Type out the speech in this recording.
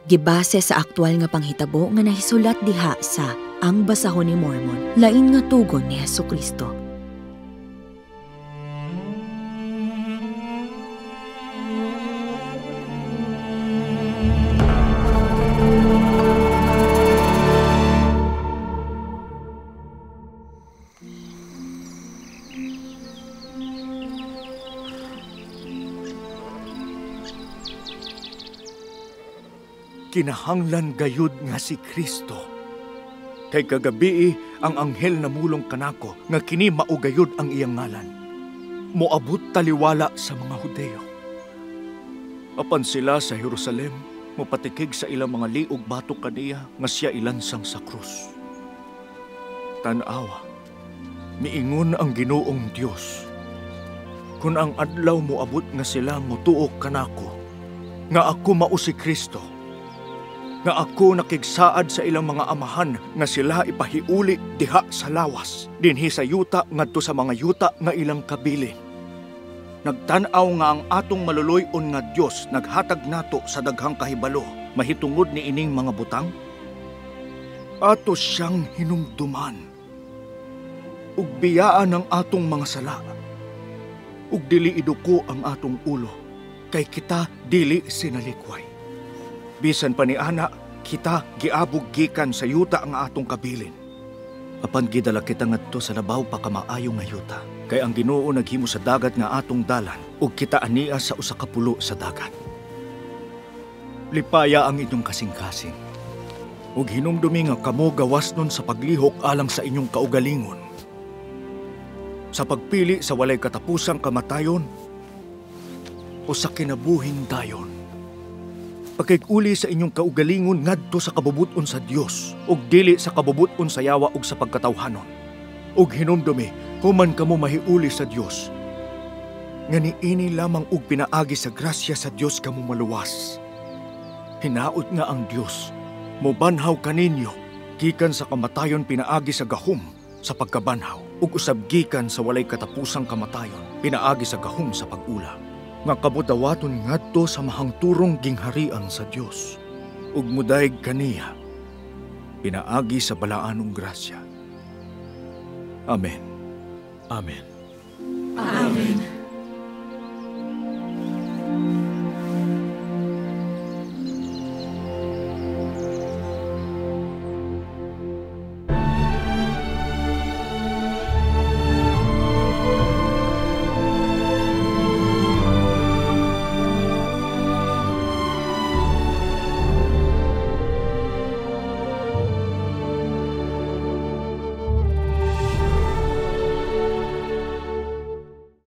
Gibase sa aktual nga panghitabo nga nahisulat diha sa Ang Basahon ni Mormon, lain nga tugon ni Hesukristo. Kinahanglan gayud nga si Kristo. Kay kagabii ang anghel namulong kanako nga kini mao gayud ang iyang ngalan. Moabot taliwala sa mga Hudeo. Apan sila sa Jerusalem mopatikig sa ilang mga liog batok kaniya nga siya ilansang sa krus. Tan-awa, miingon ang Ginoong Dios. Kun ang adlaw moabot nga sila motuok kanako nga ako mao si Kristo, nga ako nakigsaad sa ilang mga amahan nga sila ipahiuli diha sa lawas, dinhi sa yuta ngadto sa mga yuta nga ilang kabilin. Nagtan-aw nga ang atong maluluy-on nga Dios naghatag nato sa daghang kahibalo mahitungod ni ining mga butang. Ato siyang hinumduman ug biyaan ang atong mga sala, ug dili iduko ang atong ulo, kay kita dili sinalikway. Bisan pa ni ana, kita giabog gikan sa yuta ang atong kabilin. Apan gidala kita ngadto sa labaw pa kamaayo nga yuta, kay ang Ginoo naghimo sa dagat nga atong dalan, ug kita ania sa usa ka pulo sa dagat. Lipaya ang inyong kasing-kasing, ug hinumdumi nga kamo gawas nun sa paglihok alang sa inyong kaugalingon, sa pagpili sa walay katapusang kamatayon o sa kinabuhing dayon. Pakig-uli sa inyong kaugalingon ngadto sa kabubut-on sa Dios ug dili sa kabubut-on sa yawa ug sa pagkatawhanon. Ug hinumdumi, human kamo mahiuli sa Dios, nga niini lamang og pinaagi sa grasya sa Dios kamo maluwas. Hinaot nga ang Dios mobanhaw kaninyo gikan sa kamatayon pinaagi sa gahom sa pagkabanhaw, ug usab gikan sa walay katapusang kamatayon pinaagi sa gahom sa pag-ula, nga kabudawaton ngadto sa mahangturong gingharian sa Dios ug mudayeg kaniya pinaagi sa balaanong grasya. Amen. Amen. Amen.